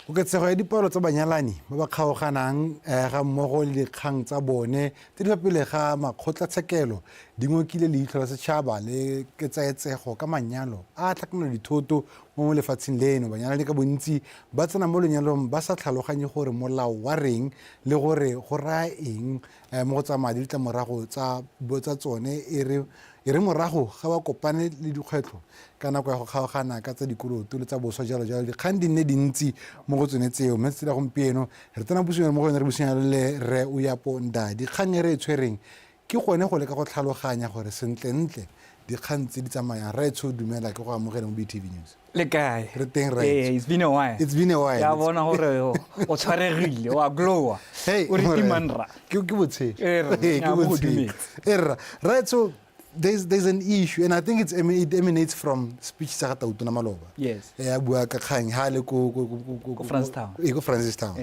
Koketsego ya dipalo tsa banyalani ba ba kgaoganang eh, ga mmogo le dikgang tsa bone tse di fa pele ga makgotlatshekelo di ngokile leitlho la setšhaba le ketsaetsego ka manyalo a a tlhakanelo dithoto mo mo lefatsheng leno. Banyalani ka bontsi ba tsena mo lenyalong ba sa tlhaloganye gore molao wa reng le gore go raya eng eh, mo go tsa madi le ditlamorago tsa tsa tsone e re e re morago ga ba kopane le dikgwetlho ka nako ya go kgaogana ka tsa dikoloto le tsa boswa jalo jalo dikgang di nne dintsi mo go tsone tseo mme tsela gompieno re tsena pusong mo go yone re buseng le re o ya po nda dikgang e re e tshwereng ke gone go leka go tlhaloganya gore sentlentle dikgang tse di tsamayang raetsho dumela ke go amogela mo BTV News le kae re teng right eh, it's been a while it's been a while ya bona gore o tshwaregile wa glowa hey o re timanra ke ke botshelo ke botshelo e rra right so there's there's an issue and i think it's it emanates from speech sa ga tautona maloba yes ya bua ka kgang ha le ko ko ko ko Francistown e ko Francistown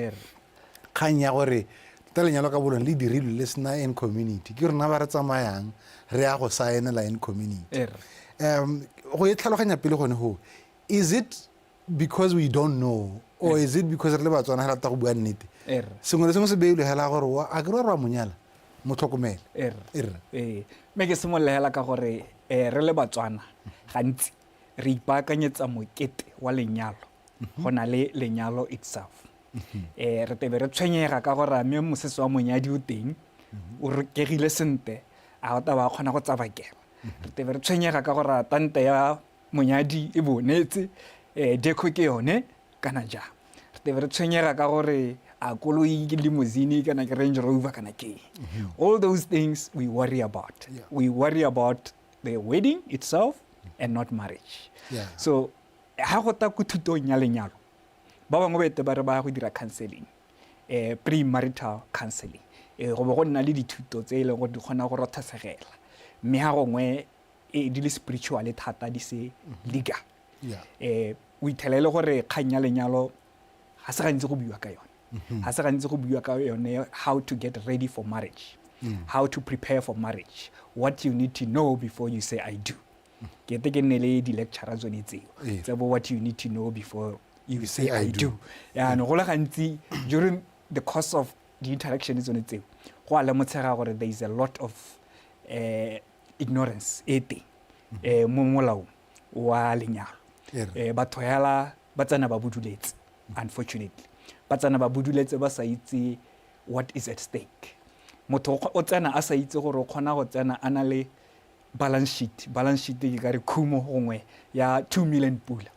kgang ya gore tota lenyalo ka bolone le dirilwe le sena in community ke rona ba re tsamayang re ya go saenela in community um go e tlhaloganya pele gone go is it because we don't know or is it because re le batswana ga rata go bua nnete sengwe le sengwe se beilwe hela gore a ke re wa monyala mo tlhokomele ee mme ke simolola hela ka gore um re le batswana gantsi re ipaakanyetsa mokete wa lenyalo go na le lenyalo itself um re tebe re tshwenyega ka gore mme mosese wa monyadi o teng o rokegile sentle a o taba a kgona go tsabakela re tebe re tshwenyega ka gore tante ya monyadi e bonetse um deco ke yone kana jang re tebe re tshwenyega ka gore a koloi ke limousine kana ke range rover kana ke all those things we worry about yeah. we worry about the wedding itself and not marriage yeah. so ha go ta ko thutong ya lenyalo ba bangwe ba ete ba re ba ya go dira counseling eh pre-marital counseling eh go bo go nna le dithuto tse e leng gore di kgona go rothasegela mme ha gongwe e di le spiritual thata di se legal eh o ithela e le gore kgang ya lenyalo ga se gantsi go buiwa ka yone ga se gantsi go buiwa ka yone how to get ready for marriage how to prepare for marriage what you need to know before you say i do ke ete ke nne le di-lecture tsone tseo tsa bo what you need to know before you say i do yaanong go le gantsi during the course of di-interaction tsone tseo go a lemotshega gore there is a lot of uh, ignorance e teng um mo molaong wa lenyalo um batho hela ba tsena ba buduletse unfortunately ba tsena ba buduletse ba sa itse what is at stake motho o tsena a sa itse gore o kgona go tsena a na le balance sheet balance sheet ke ka re khumo gongwe ya 2 million pula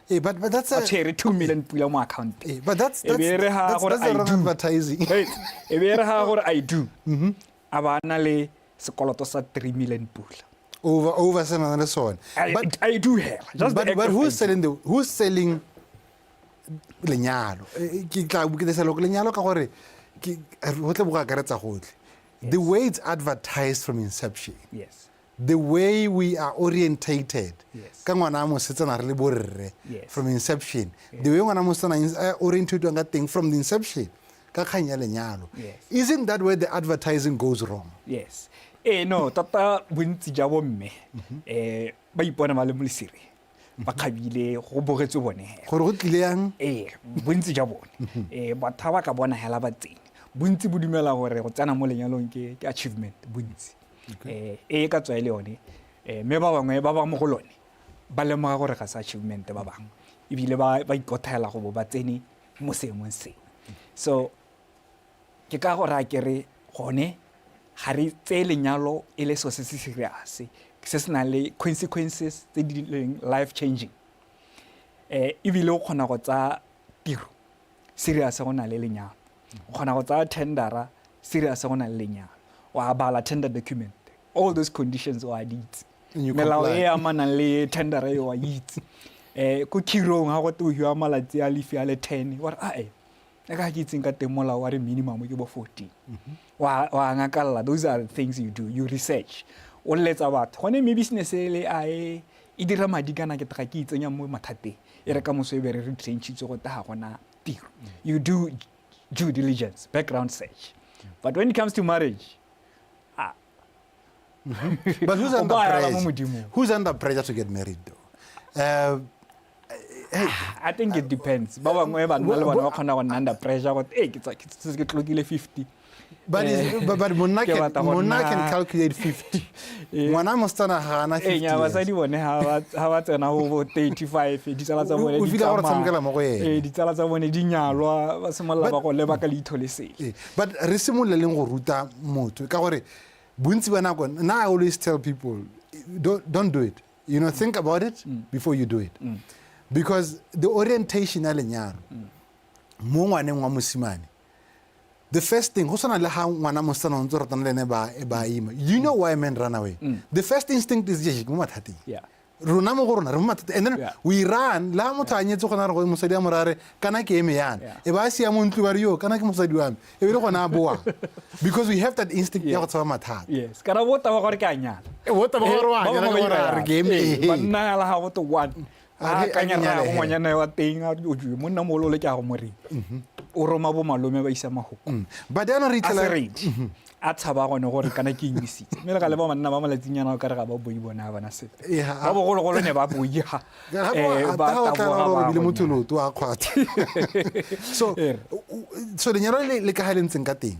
Hey, eh, but, but that's a tshwere 2 million pula mo account hey, eh, but that's that's, that's, that's the wrong advertising e be re ha gore i do mm-hmm. a ba na le sekoloto sa 3 million pula over over se na le sone but i do hela just but, but who's selling the who's selling lenyalo eh, ke tla ke tsela lenyalo ka gore ke go tle bo go akaretsa gotlhe the way it's advertised from inception yes the way we are orientated yes. ka ngwana a mosetsana re le borre yes. from inception yes. the way ngwana mosetsana eh, orientatwang ka teng from the inception ka kgang ya lenyalo yes. isn't that where the advertising goes wrong yes ee no tota bontsi ja bomme um ba ipona ba le mo lesireng ba kgabile go bogetswe bone hela gore go tlile yang ee bontsi jwa bone ee batho ba ka bona hela ba tsene bontsi bo dumela gore go tsena mo lenyalong ke ke achievement bontsi ee e ka tswa e le yone ee mme ba bangwe ba ba mo go lone ba lemoga gore ga se achievement ba bangwe ebile ba ba ikothela go bo ba tsene mo seemong seo so ke ka go raya ke re gone ga re tseye lenyalo e le selo se se serious se se nang le consequences tse di leng life changing um ebile o kgona go tsaya tiro serious go na le lenyalo o kgona go tsaya tendera serious go na le lenyalo o a bala tender document all those conditions o a di itse melao e amanang le tendera e o a itse um ko khirong ga go te o hiwa malatsi a lefi a le ten wa re ae e ka ke itseng ka teng molao wa re minimum ke bo 14 wa wa ngakalla those are the things you do you research o letsa batho gone mme business e le a e e dira madi kana ke ga ke itsenya mo mathateng e re ka moso e be re retrenchitswe go ta ga gona tiro you do due diligence background search but when it comes to marriage ah but who's o under ka araba mo pressure modimong who's under pressure to get married though uh, I think it depends. Ba bangwe banna le bona ba kgona go nna under pressure go eh ke tsa ke tlokile 50. But, is, but, but monna can, monna can calculate 50. Ngwana mosetsana ga ana 50. Eh, nya basadi bone ha ba ha ba tsena go bo 35 ditsala tsa bone di tsamaya. O tshamekela mo go ene. Eh, ditsala tsa bone di nyalwa ba simolola ba go leba ka leitho le sele. Eh, but re simololeng go ruta motho ka gore bontsi ba nako nna I always tell people don't do it. You know, think about it before you do it. Because the orientation ya lenyalo mo ngwaneng wa mosimane the first thing go tshwana le ga ngwana mosetsana o ntse o ratana le ene ba ba ima you know why men run away the first instinct is je ke mo mathateng rona mo go rona re mo mathateng and then we run le ga motho a nyetse gona re go mosadi a morare kana ke eme yana e ba a sia mo ntlo ba re yo kana ke mosadi wa me e be le gona a boang because we have that instinct ya go tshaba mathata yes kana bo taba gore ke a nyala bo taba gore wa nyala gore a re ke eme banna ya la ga bo to one a akanya rra go ngwanyana wa teng a o jwe monna mogolo le ke a go moreng mhm. o roma bo malome ba isa mahoko mm. but jaanong re itlhela ready mhm. a tshaba gone gore kana ke imisitse mme le ga le ba banna ba malatsing yana o kare ga ba boi bona ga bana sepe ba bogologolo ne ba boi ga eh, ba taboga ba motho loto a kgwatha so so lenyalo le ka ga le ntseng ka teng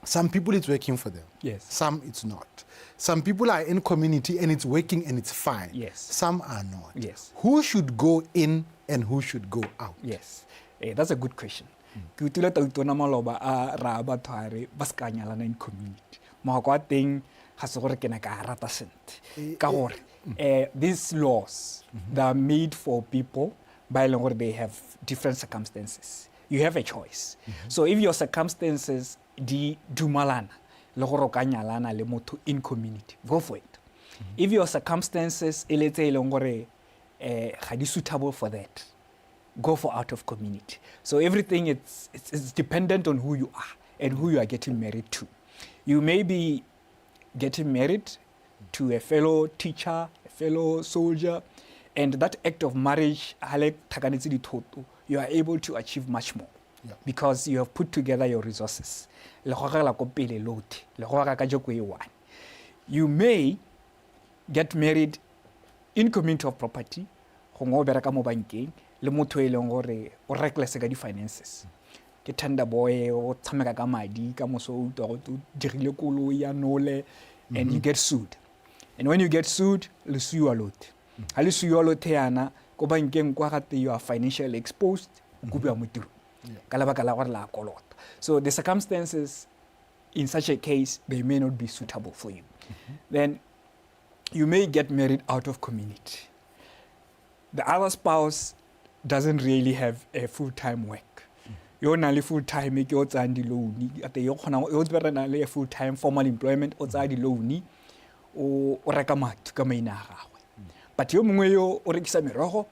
Some people it's working for them. Yes. Some it's not. Some people are in community and it's working and it's fine. Yes. Some are not. Yes. Who should go in and who should go out? Yes. Eh, that's a good question. Ke utlwile tautona maloba a raya batho a re ba se ka nyalana in community. Mogako wa teng ga se gore ke ne ka rata sentle. Eh, ka eh, gore eh, these laws mm -hmm. they are made for people ba e leng gore they have different circumstances. You have a choice. Mm -hmm. So if your circumstances di dumalana le gore o ka nyalana le motho in community, go for it. Mm -hmm. If your circumstances e le tse e leng gore eh, ga di suitable for that, go for out of community. So everything it's dependent on who you are and who you are getting married to. You may be getting married to a fellow teacher, a fellow soldier, and that act of marriage, ha le thakanetse dithoto, you are able to achieve much more. Because you have put together your resources. Le gogela ko pele lothe, le goga ka joko e one. You may get married in community of property, gongwe o bereka mo bankeng, le motho e leng gore o reckless ka di-finances. Ke tender boy, o tshameka ka madi, ka moso o utlwa go o dirile koloi ya nole, and you get sued. And when you get sued, le suiwa lothe. Ha le suiwa lothe yana, ko bankeng kwa gate you are financially exposed, o kopiwa mo tirong. Ka lebaka la gore la kolota. So the circumstances in such a case, they may not be suitable for you. Then you may get married out of community. The other spouse doesn't really have a full-time work. Yo na le full-time ke o tsayang di-loan, ate yo kgonang, yo berana le full-time formal employment, o tsaya di-loan, o reka matlo ka maina a gagwe. But yo mongwe yo o rekisa merogo,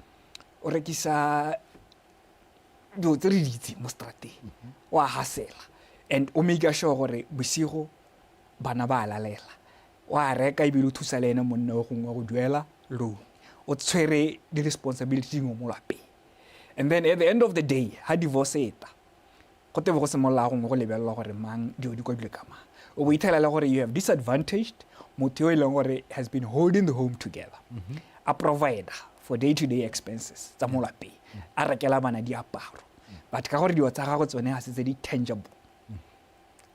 o rekisa dilo tse re di itseng mo strateng, o a hasela and o make sure gore bosigo bana ba a lalela, o a reka ebile o thusa le ene monna o gongwe go duela loan, o tshwere di-responsibility dingwe mo lapeng. And then at the end of the day, ha divorce e tla, go tebe go simolola gongwe go lebelelwa gore mang dilo di kwadilwe ka mang. O bo ithela le gore you have disadvantaged motho yo e leng gore has been holding the home together, a provider for day-to-day expenses tsa mo lapeng, a rekela bana diaparo. But ka gore dilo tsa gago tsone ga se tse di tangible,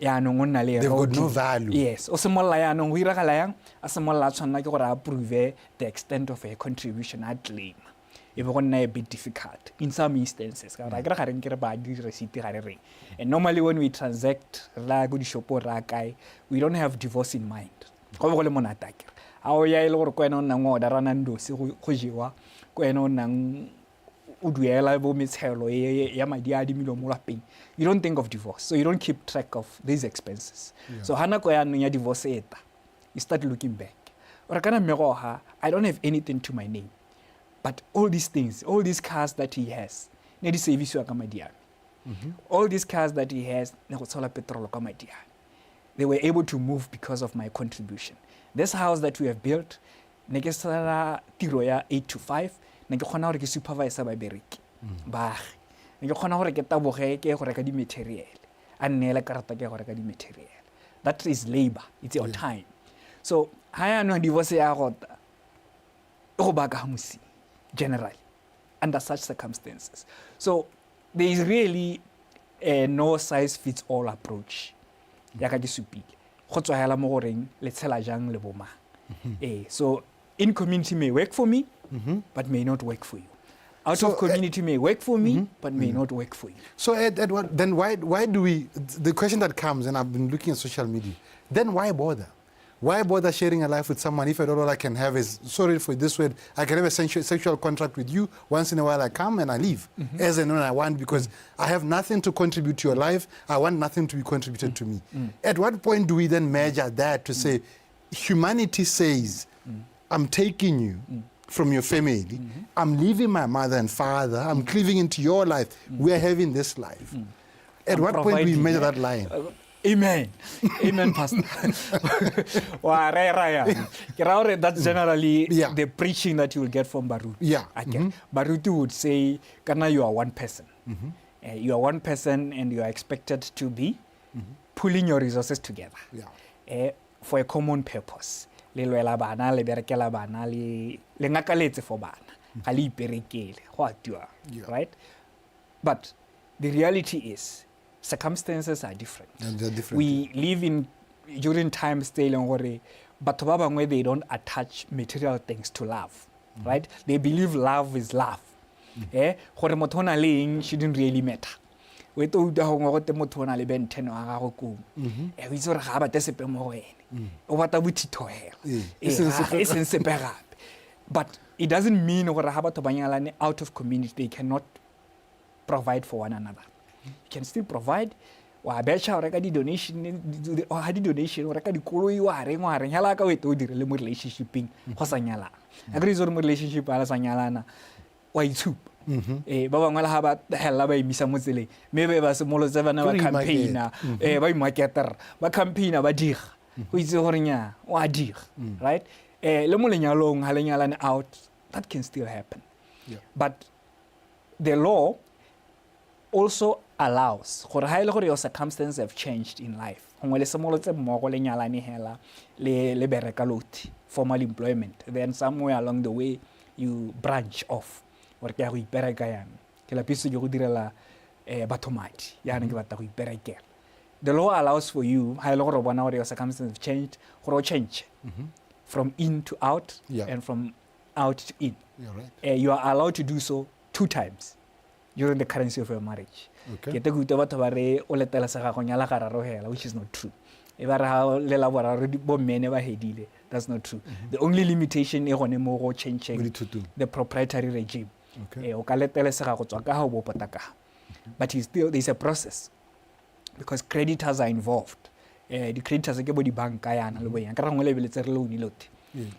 yaanong o nna le They've got no value. Yes, o simolola yaanong go iragala yang, a simolola a tshwanela ke gore a prove the extent of her contribution, a claim. E be go nna a bit difficult in some instances. Ka gore akere ga re nke re ba di-receipt ga re reng. And normally when we transact, re la ko di-shopong, re ya kae, we don't have divorce in mind. Go be go le monate akere. A o ya e le gore ko wena o nnang o order-a Nando's go jewa, ko wena o nnang o duela bo metshelo e ya madi a adimilweng mo lapeng, you don't think of divorce, so you don't keep track of these expenses. So ha nako ya nong ya divorce e tla, you start looking back. O re kana mme go ha, I don't have anything to my name, but all these things, all these cars that he has, ne di servisiwa ka madi a me. All these cars that he has, ne go tshola petrol ka madi a me. They were able to move because of my contribution. This house that we have built, ne ke sala tiro ya 8 to 5, ne ke kgona gore ke supervise babereki, baagi. Ne ke kgona gore ke taboge ke go reka di-material, a nneele karata ke go reka di-material. That is labor, it's your time. So ha yaanong divorce ya gota, e go baka ha mosi, generally. under such circumstances. So there is really a no size fits all approach yaka ke supile go tswa hela mo goreng le tshela jang le bomang ee so in community may work for me but may not work for you out So, of community may work for me but may not work for you So Ed, Edward, then why do we, the question that comes, and I've been looking at social media, then why bother? Why bother sharing a life with someone if at all I can have is, sorry for this word, I can have a sexual contract with you. Once in a while I come and I leave as and when I want because I have nothing to contribute to your life. I want nothing to be contributed to me. At what point do we then measure that to say, humanity says, I'm taking you from your family, I'm leaving my mother and father, I'm cleaving into your life, we're having this life. At I'm what point do we providing, measure eh? that line? Amen. Amen, Pastor. Wa ra ra ya. Ke ra gore that's generally the preaching that you will get from Baruti. Okay. Baruti would say, kana you are one person. You are one person and you are expected to be pulling your resources together. For a common purpose. Le lwela bana, le berekela bana, le ngakaletse for bana. Ga le iperekele. Go a tiwa, right? But the reality is, circumstances are different. And they're different. We live in during times tse e leng gore batho ba bangwe they don't attach material things to love, right? They believe love is love. Gore motho o na le eng shouldn't really matter. O ete o utlwa gongwe gote motho o na le Ben 10 wa gagwe koo. O itse gore ga a batle sepe mo go ene. O batla bothitho hela. E seng sepe E seng sepe gape. But it doesn't mean gore ga batho ba nyalane out of community they cannot provide for one another. You can still provide. Wa betšha o reka di-donation, ha di-donation, o reka dikoloi, wa reng, wa reng. Hela ka o ete o dire le mo relationship-eng, go sa nyalana. A ke re itse gore mo relationship ha le sa nyalana, wa itshupa. Ba bangwe le ha ba hella ba emisa mo tseleng, mme be ba simolotse bana ba Ke go campaign-a, imarket. Ba imarketer, ba campaign-a, ba diga. O itse gore nnyaa, o a diga, right? Le mo lenyalong, ha le nyalane out, that can still happen. But the law also allows gore ha e le gore your circumstances have changed in life, gongwe le simolotse mmogo le nyalane hela, le bereka lothi, formal employment, then somewhere along the way you branch off gore ke ya go ipereka yang, ke lapisitswe ke go direla batho madi, jaanong ke batla go iperekela. The law allows for you, ha e le gore o bona gore your circumstances have changed, gore o change from in to out and from out to in. You're right. You are allowed to do so 2 times during the currency of your marriage. Ke te ke utlwa batho ba re o letela sa gago nyala gararo hela, which is not true. E ba re ha o lela boraro, bo mme ne ba hedile. That's not true. The only limitation e gone mo go changing Mo dithutong. the proprietary regime. O ka letelesega go tswa ka ha o bo pota ka ha. But you still, there's a process because creditors are involved. The creditors ke bo dibanka yana le bo eng. Ka re gongwe le lebeletse re loan lote.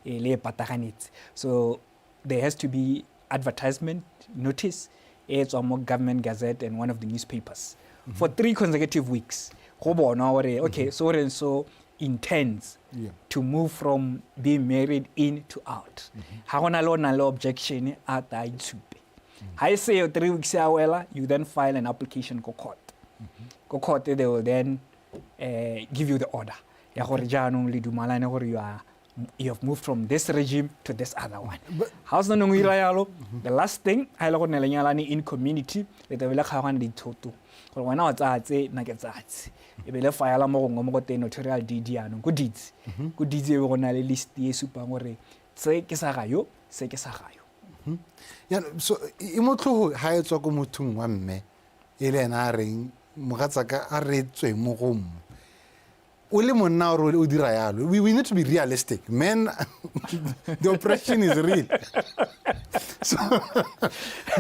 Le e pataganetse. So there has to be advertisement notice e tswang mo Government Gazette and one of the newspapers for 3 consecutive weeks. Go bona gore, okay, so and so intends to move from being married in to out. Ha gona le o nang le objection, a ta itshupe. Ha e se 3 weeks ya wela, you then file an application ko court. Ko court they will then give you the order. Ya gore jaanong le dumalane gore you have moved from this regime to this other one. But Ha o sena nngwe ira yalo, the last thing, ha e le gore ne le nyalane in community, le tla be le kgaogane dithoto. Gore wena o tsaya tse, nna ke tsaya tse. E be le file mo gongwe mo go teng notarial deed jaanong, ko deeds. Ko deeds e be go na le list e supang gore se ke sa ga yo, se ke sa ga yo. Yeah, so e motlhogo ha e tswa ko mothong wa mme, e le ena a reng, mogatsaka a re tswe mo go mmo. O le monna o re o dira yalo. We need to be realistic. Men, the oppression is real. So,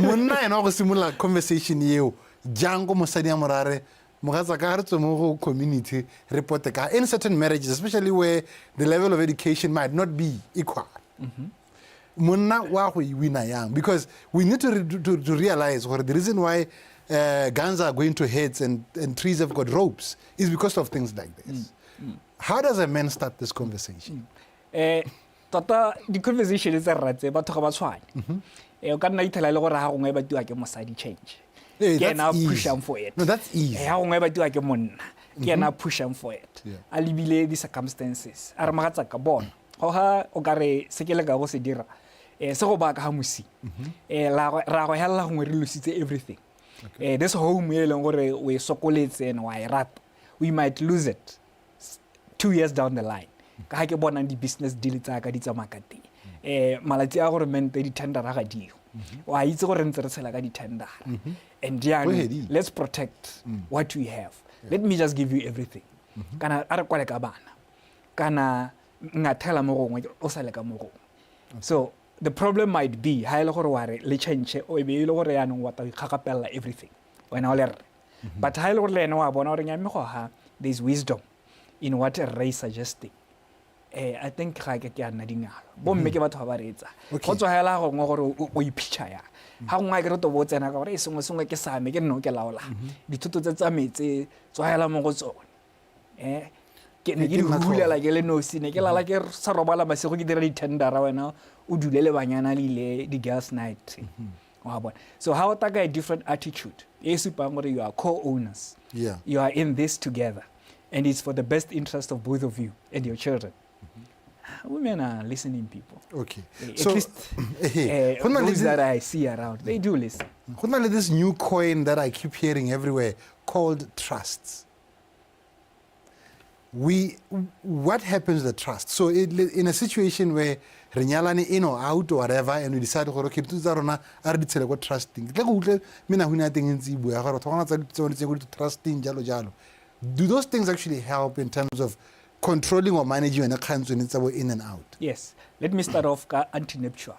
monna ena wa go simolola conversation eo, jang ko mosadi a morare, mogatsaka a re tswe mo go community, re pote ka. In certain marriages, especially where the level of education might not be equal. Monna wa go e wina yang? Because we need to realize gore the reason why guns are going to heads and trees have got ropes is because of things like this. How does a man start this conversation? Tota, di conversation tse re tse batho ga ba tshwane. O ka nna ithela le gore ha gongwe ba tiwa ke mosadi change. Hey, Ke that's ena a easy. pushang for it. No, that's easy. Ha gongwe ba tiwa ke monna. Ke ena a pushang for it. A lebile di circumstances. A re mogatsaka bona. Go ga o ka re se ke leka go se dira. Eh, se go baka ga mosi Eh, ra go helela gongwe re lositse everything. Eh, this home e leng gore o e sokoletse and wa e rata, we might lose it 2 years down the line, ka ga ke bonang di-business deal tsa ka di tsamaya ka teng. Malatsi a gore mente di-tendera ga dio, wa itse gore ntse re tshela ka di-tendera, and jaanong Go let's protect what we have. Let me just give you everything, kana a re kwale ka bana, kana ngathela mo gongwe, o sale ka mo gongwe. So the problem might be, ha e le gore wa re le change, o e be e le gore yaanong wa ta ikgagapelela everything wena o le rre. But ha e le gore le ene wa bona gore nya, mme go ha there is wisdom in what rre is suggesting, I think ga ke ke a nna dingalo. Bomme ke batho ba ba reetsa. Go tswa hela gongwe gore o iphitlha yang. Ga gongwe a ke re to bo o tsena ka gore e sengwe sengwe ke same, ke nne o ke laola dithoto tse tsa metse, tswa hela mo go tsone. Ke ne ke di hulela ke le nosi, ne ke lala ke sa robala masigo ke dira di-tendera, wena o dule le banyana le ile di-girls night, wa bona. So ha o taka a different attitude e supang gore you are co-owners, you are in this together and it's for the best interest of both of you and your children, women are listening people. At So, least go na le those that I see around, they do listen. Go na le this new coin that I keep hearing everywhere called trusts. We what happens to the trust? So in a situation where re nyalane in or out or whatever, and we decide gore okay, dithuto tsa rona a re di tshele ko trusting, ke tle go utlwe menahune ya teng e ntse e bua gore batho ba gona tsa tsone tse ko di-trusting jalo jalo. Do those things actually help in terms of controlling or managing yone kgang tsone tsa bo in and out? Yes, let me start off ka antenuptial.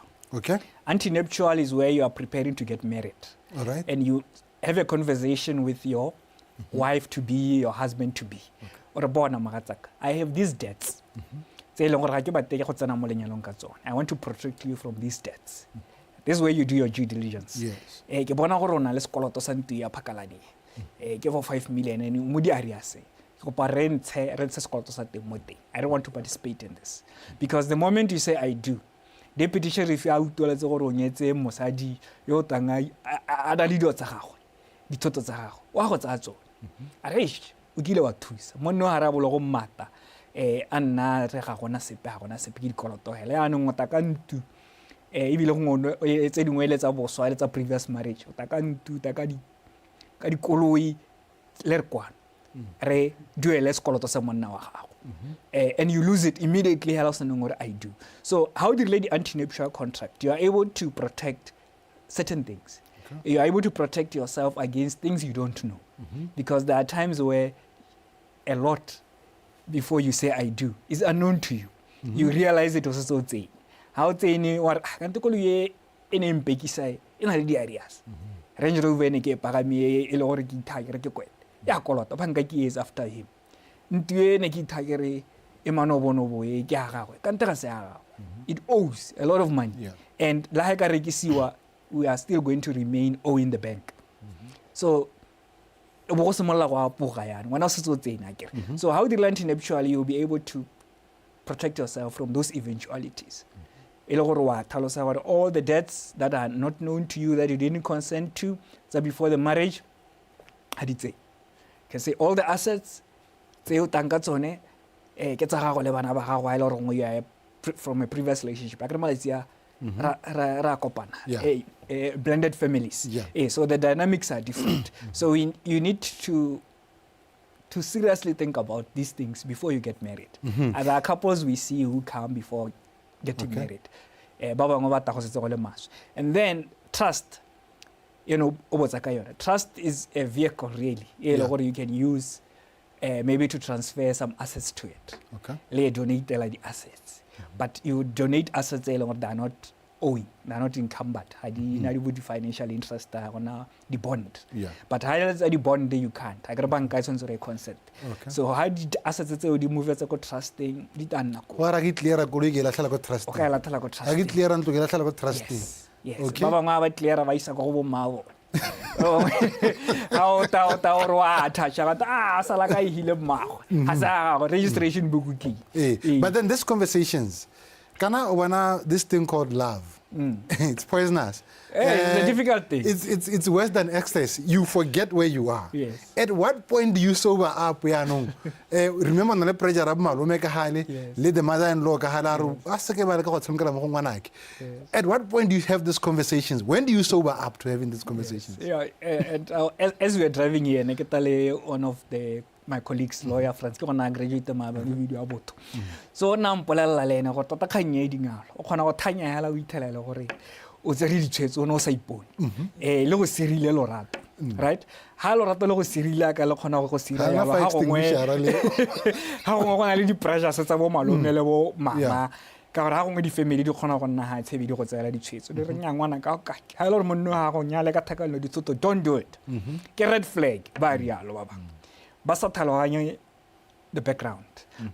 Antenuptial is where you are preparing to get married All right. and you have a conversation with your wife to be, your husband to be, ore bona mogatsaka, I have these debts tse e leng gore ga ke batle go tsena mo lenyalong ka tsone. I want to protect you from these debts. This way you do your due diligence. Ke bona gore o na le sekoloto sa ntlo ya Phakalane, ke for 5 million and mo di arrears. Ke kopa re ntshe sekoloto sa teng mo teng. I don't want to participate in this, because the moment you say "I do", deputy sheriff a utlweletse gore o nyetse mosadi yo o tlang a na le dilo tsa gagwe, dithoto tsa gagwe, wa go tsaya tsone. A re, "Eish, o kile wa thusa monne o ga re a bolo go mmata, a nna re ga gona sepe, ga gona sepe, ke dikoloto hela." Yaanong o ta ka ntu, ebile gongwe tse dingwe e le tsa boswa, e le tsa previous marriage. O ta ka ntu, o ta ka dikoloi, le re kwano re duele sekoloto sa monna wa gago, and you lose it immediately hela o seneng gore "I do". So how dirile di-antenuptial contract, you are able to protect certain things. You are able to protect yourself against things you don't know, because there are times where a lot before you say "I do" is unknown to you. You realize it o setse o tsene. Ha o tsene wa re, "Ah, kante koloi e e ne e mpekisa e e na le di-arrears. Range Rover e ne ke e pagame e e le gore ke ithaa ke re ke kwete ya kolota banka, ke years after him. Ntlo e ne ke ithaa ke re e manobonobo e ke ya gagwe, kante ga se ya gagwe. It owes a lot of money." And la ha e ka rekisiwa, we are still going to remain owing the bank. So o bo go simolola go apoga yana, ngwana o setse o tsene akere. So how dirile antenuptial, you'll be able to protect yourself from those eventualities, e le gore wa tlhalosa gore all the debts that are not known to you, that you didn't consent to, tsa before the marriage, ga di tsene. Can say all the assets tse o tang ka tsone, ke tsa gago le bana ba gago, a e le gore gongwe you are from a previous relationship. A kere malatsi a ra kopana, blended families. So the dynamics are different. So you need to seriously think about these things before you get married. There are couples we see who come before getting married. Ba bangwe ba ta go setse go le maswe. And then trust, o botsa ka yone. Trust is a vehicle really, e le gore you can use maybe to transfer some assets to it. Le donate di-assets. But you donate assets e leng gore they are not owing, they are not encumbered. Ga di na di bo di-financial interest, ga gona di-bond. But ha e le tsa di-bond, you can't. Ha ke re banka e tshwanetse gore e consent. So ha di-assets tseo di move tsa ko trusting, di tla nna ko. Wa ra ke cleara koloi, ke e latlhela ko O trusting. ka e latlhela ko Ga ke trusting. cleara ntlo, ke e latlhela ko trusting. Yes. Okay. Ba bangwe ba cleara ba isa ko go bomma bone. Ga o ta o re wa attach-a ga a sala ka e hile mmagwe. Ga se a gagwe, registration book ke. But then these conversations, kana o bona this thing called love. It's poisonous. Hey, it's a difficult thing. It's worse than ecstasy. You forget where you are. Yes. At what point do you sober up, yaanong? Remember na le pressure ya malome ka gale, Yes. le the mother-in-law ka gale, a re, a se ke ba leka go tshamekela mo go ngwanake. At what point do you have these conversations? When do you sober up to having these conversations? Yeah, and as we were driving here, ne ke tale one of the my colleagues, lawyer Frans, ke gona a graduate maabane video ya botho. So o na mpolelela le ene gore tota kgang e dingalo. O kgona go thanya hela o ithelele gore o tsere ditshwetso o ne o sa ipone. Le go sirile lorato. Right? Ha lorato le go sirile ka le kgona go go sira Ga yalo, fire ha gongwe extinguisher le. ha gongwe go na le di-pressures tsa bo malome le bo mama. Yeah. Ka gore ha gongwe di-family di kgona go nna ha tshebe di go tseela ditshwetso. Di re nnyaa ngwana ka o kake. Ha e le gore monna wa gago nyale ka thakanelo dithoto, don't do it. Ke red flag, ba rialo ba bangwe. Ba sa tlhaloganye the background.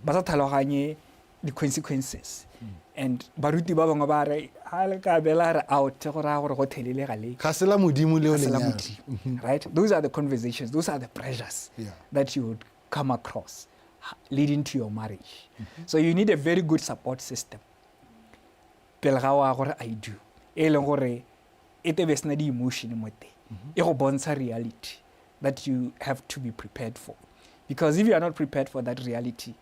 Ba sa tlhaloganye the consequences. And baruti ba bangwe ba re, ha le ka bela re out, go raya gore go thelele ga le. Ga se la Modimo leo Ga se la lenyalo. Modimo, right? Those are the conversations, those are the pressures Yeah. that you would come across leading to your marriage. So you need a very good support system. Pele ga wa gore I do. E leng gore e tebe sena di-emotion mo teng. E go bontsha reality that you have to be prepared for. Because if you are not prepared for that reality,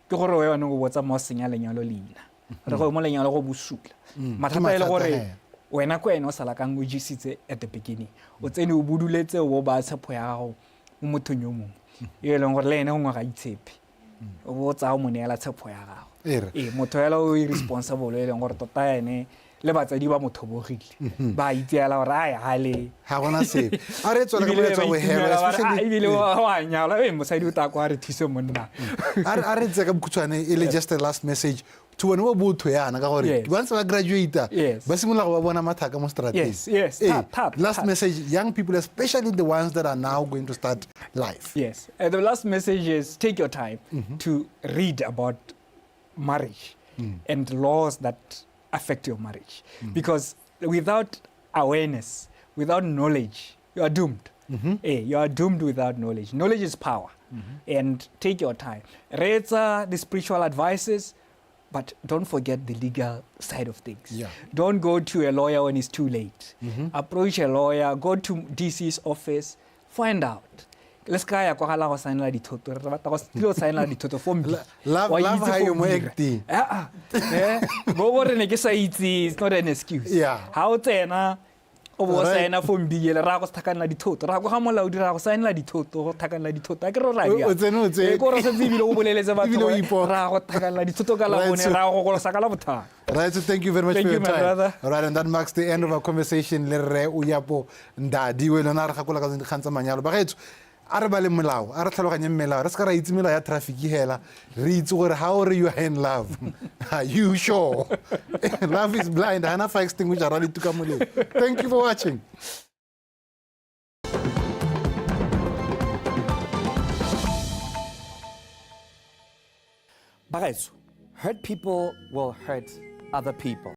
ke gore wena o botsa mo senya lenyalo leina. Re go mo lenyalo go bosula. Mathata e le Ke gore mathata he. wena ko ene o sala kang o jesitse at the beginning. O tsene o buduletse o bo ba tshepo ya gago mo mothong yo mongwe. E leng gore le ene gongwe ga itshepe. O bo tsaya o mo neela tshepo ya gago. E re. Ee, motho fela o irresponsible e leng gore tota ene le batsadi ba mo thobogile. Ba itseela gore ai, ha le. Ha gona sepe. A re tswela ka Ebile molaetsa ba wa bohelo, itumela ba re, especially ah, ebile wa nyala, mosadi o tla kwa re thuse monna. A re tseye ka bokhutshwane e le just the last message to bone ba botho yana ka gore Yes. ba ntse ba graduate-a, Yes. ba simolola go ba bona mathaka mo strateng. Yes, yes, thata, Last thata. message, young people, especially the ones that are now going to start life. Yes. The last message is take your time to read about marriage and laws that affect your marriage. Because without awareness, without knowledge, you are doomed. You are doomed without knowledge. Knowledge is power. And take your time. Read the spiritual advices, but don't forget the legal side of things. Yeah. Don't go to a lawyer when it's too late. Approach a lawyer, go to DC's office, find out. Let's go ya kwa ga la go saenela dithoto. Re batla go tlilo saenela dithoto form B. Love, Wa love itse ha yo form mo B. acting. Ah, ah. Bo gore ne ke sa itse, it's not an excuse. Yeah. Ha o tsena, o bo o Right. saena form B ele, ra go thakanela dithoto. Ra go ga molaodi, ra go saenela dithoto, go thakanela dithoto. A ke re o ra O dia. tsene, o tsene. Ko re setse ebile o boleletse batho Ebile o gore ipoka. ra go thakanela dithoto ka la Right, bone, so ra go golosa ka la bothata. Right, so thank you very much Thank for your you, my time. brother. All right, and that marks the end of our conversation le Rre Uyapo Ndadi, we lona re gakola ka dikgang tsa manyalo. Bagaetsho, a re bale molao, a re tlhaloganyeng melao, re se ka ra itse melao ya traffic hela, re itse gore how are you in love? Are you sure? Love is blind. Hana fire extinguisher, ra le tuka molelo. Thank you for watching. Bagaetsho, hurt people will hurt other people.